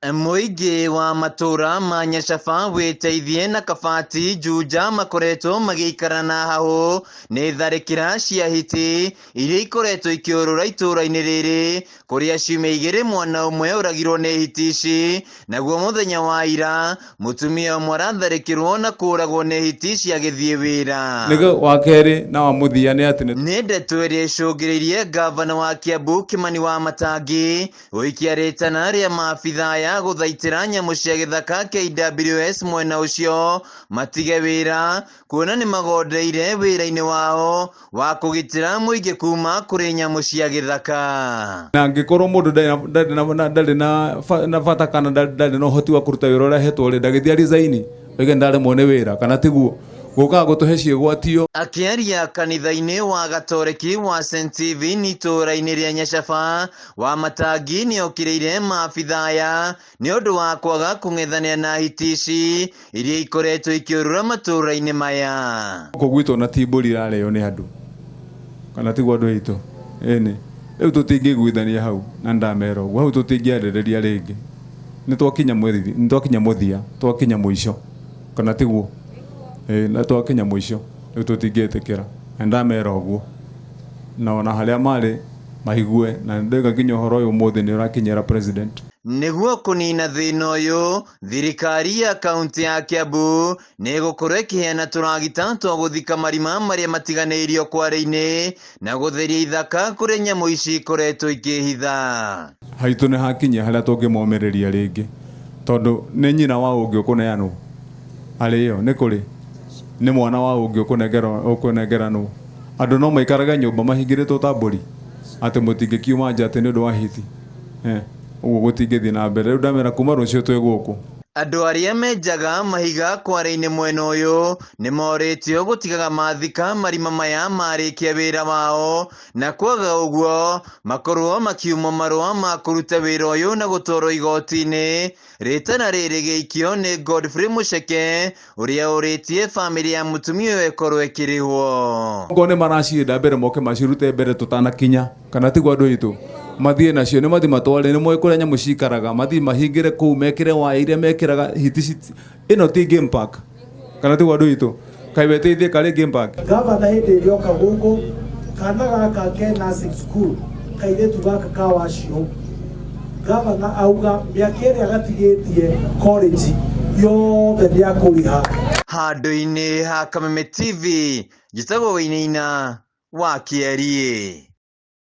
Mũingĩ wa matũra ma Nyacaba, Wĩteithie na Kabati Juja makoretwo magĩikara na hahũ nĩ tharĩkĩra cia hiti iria ikoretwo ikĩũrũra itũra-inĩ rĩrĩ kũrĩa ciumia igĩrĩ mwana ũmwe oragirwo nĩ hiti ici naguo mũthenya wa ira mũtumia ũmwe aratharĩkĩrwo na kũragwo nĩ hiti ici agĩthiĩ wĩra. Nĩguo wa kerĩ na wa mũthia nĩ atĩ nĩ. Nĩ ndeto ĩrĩa ĩcũngĩrĩirie ngavana wa Kiambu Kimani Wamatangi Gũikia rĩtana rĩa maabithaa ya gũthaitĩra nyamũ cia gĩthaka KWS mwena ũcio matige wĩra kuona nĩ magondeire wĩra-inĩ wao wa kũgitĩra mũingĩ kuma kũrĩ nyamũ cia gĩthaka. Na angĩkorwo mũndũ ndarĩ na bata kana ndarĩ na ũhoti wa kũruta wĩra ũrĩa ahetwo rĩ, ndagĩthiĩ a resign oige nĩndaremwo nĩ wĩra, kana tiguo? Gũkaga gũtũhe ciĩgwatio. Akĩaria kanitha-inĩ wa Gatoreki wa St Stephen itũũra-inĩ rĩa Nyacaba, Wamatangi nĩokĩrĩire maabithaa aya nĩũndũ wa kwaga kũng'ethanĩra na hiti ici iria ikoretwo ikĩũrũra matũũra-inĩ maya. Gũkũ gwitũ ona ti mbũri irarĩo nĩ andũ, kana tiguo andũ aitũ? Ĩni. Rĩu tũtingĩiguithania hau, na nĩndamera ũguo, hau tũtingĩarĩrĩria rĩngĩ. Nĩtwakinya mũthia, twakinya mũico, kana tiguo? Ĩĩ na twakinya mũico, rĩu tũtingĩtĩkĩra, na nĩndamera ũguo. Na ona harĩa marĩ maigue, na nĩndoiga nginya ũhoro ũyũ ũmũthĩ nĩũrakinyĩra president. Nĩguo kũnina thĩna ũyũ, thirikari ya kaunti ya Kiambu nĩ ĩgũkorwo ĩkĩheana tũragita twa gũthika marima marĩa matiganĩirio kware-inĩ na gũtheria ithaka kũrĩa nyamũ ici ikoretwo ikĩhitha. Haitũ nĩ hakinyia harĩa tũngĩmomĩrĩria rĩngĩ, tondũ nĩ nyina wa ũngĩ ũkũneanwo arĩo nĩ kũrĩ nĩ mwana wa ũngĩ ũkũnengeranwo. Andũ no maikarage nyũmba mahingĩrĩtwo ta mbũri atĩ mũtingĩkiuma nja atĩ nĩ ũndũ wa hiti eh, ũguo gũtingĩthiĩ na mbere. Rĩu ndamera kuma rũciũ twĩ gũkũ. Andũ arĩa menjaga mahiga kware-inĩ mwena ũyũ nĩ morĩtio gũtigaga mathika marima maya marĩkia wĩra wao na kwaga ũguo makorwo makiumwo marũa ma kũruta wĩra ũyũ na gũtwarwo igoti-inĩ. Rĩtana rĩrĩ rĩgĩikio nĩ Godfrey Mũceke ũrĩa ũrĩtie bamĩrĩ ya mũtumia ũyũ ĩkorwo ĩkĩrĩhwo. Okorwo nĩ maracienda mbere moke macirute mbere tũtanakinya kana tiguo andũ aitũ mathiĩ nacio nĩ mathiĩ matware nĩ moĩ kũrĩa nyamũ cikaraga mathiĩ mahingĩre kũu mekĩre waya iria mekĩraga hiti citi ĩno ti game park kana tiguo andũ aitũ kaĩ weteithie karĩ game park. Gavana hĩndĩ ĩrĩa oka gũkũ kana gaka ke nursing school kairĩtu gaka ka wacio gavana auga mĩaka ĩrĩa gatigĩtie college yothe nĩ akũrĩha. Handũ-inĩ ha Kameme TV, njĩtagwo Wainaina wa Kĩeriĩ.